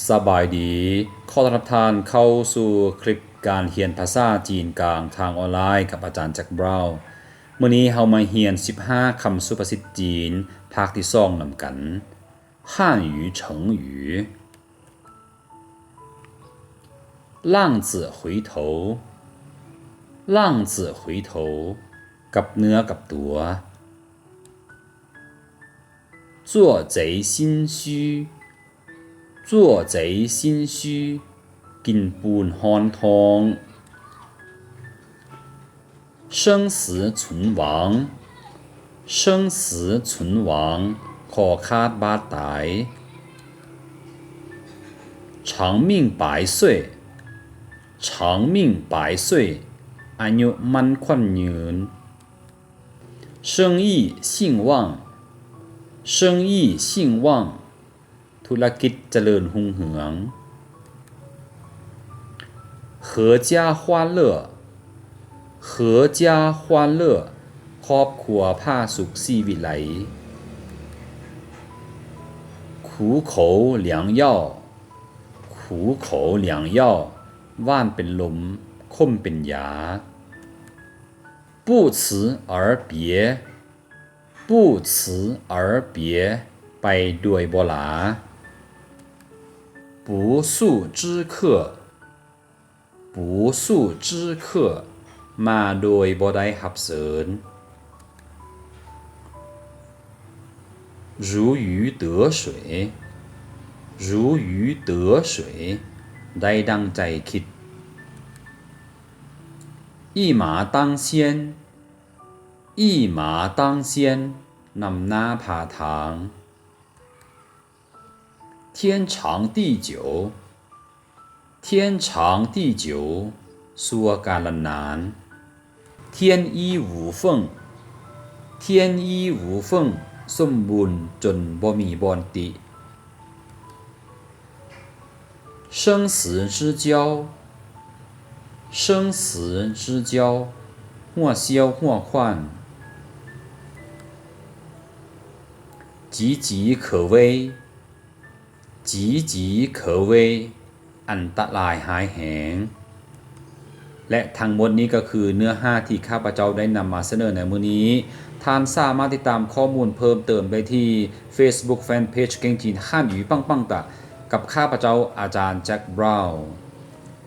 ສະບາຍດີ, ຂໍຕ້ອນຮັບທ່ານເຂົ້າສູ່ຄລິບການຮຽນພາສາຈີນກາງທາງອອນລາຍກັບອາຈານ Jack Brown. ມື້ນີ້ເຮົາມາຮຽນສິບຫ້າຄຳສຸພາສິດຈີນ ພາກທີສອງນຳກັນ. 汉语成语 浪子回头 浪子回头 ກັບເນື້ອກັບຕົວ. 做贼心虚 做贼心虚 ກິນປູນຮ້ອນທ້ອງ. 生死存亡 生死存亡 ຄໍຂາດບາດຕາຍ. 长命百岁 长命百岁 ອາຍຸໝັ້ນຂວັນຍືນ. 生意兴旺 生意兴旺 ທຸລະກິດຈະເລີນຮຸ່ງເຮືອງ. 阖家欢乐 阖家欢乐 ຄອບຄົວຜາສຸກສີວິໄລ. 苦口良药 苦口良药 ຫວານເປັນລົມ ຂົມເປັນຢາ. 不辞而别 不辞而别 ໄປໂດຍບໍ່ລາ. 不速之客 不速之客 ມາໂດຍບໍ່ໄດ້ຮັບເຊີນ. 如鱼得水 如鱼得水 ໄດ້ດັ່ງໃຈຄິດ. 一马当先 一马当先 ນຳໜ້າພາທາງ. 天长地久 天长地久 ຊົ່ວກາລະນານ. 天衣无缝 天衣无缝 ສົມບູນຈົນບໍ່ມີບ່ອນຕິ. 生死之交 生死之交 ຫົວສ່ຽວຫົວຂວັນ. 岌岌可危 岌岌可危 ອັນຕະລາຍຮ້າຍແຮງ. ແລະ ທັງໝົດນີ້ກໍຄືເນື້ອຫາທີ່ຂ້າພະເຈົ້າໄດ້ນຳມາສະເໜີໃນມື້ນີ້. ທ່ານສາມາດຕິດຕາມຂໍ້ມູນເພີ່ມເຕີມໄດ້ທີ່ Facebook Fanpage ເກັ່ງຈີນ 汉语棒棒哒 ກັບຂ້າພະເຈົ້າ ອາຈານ Jack Brown.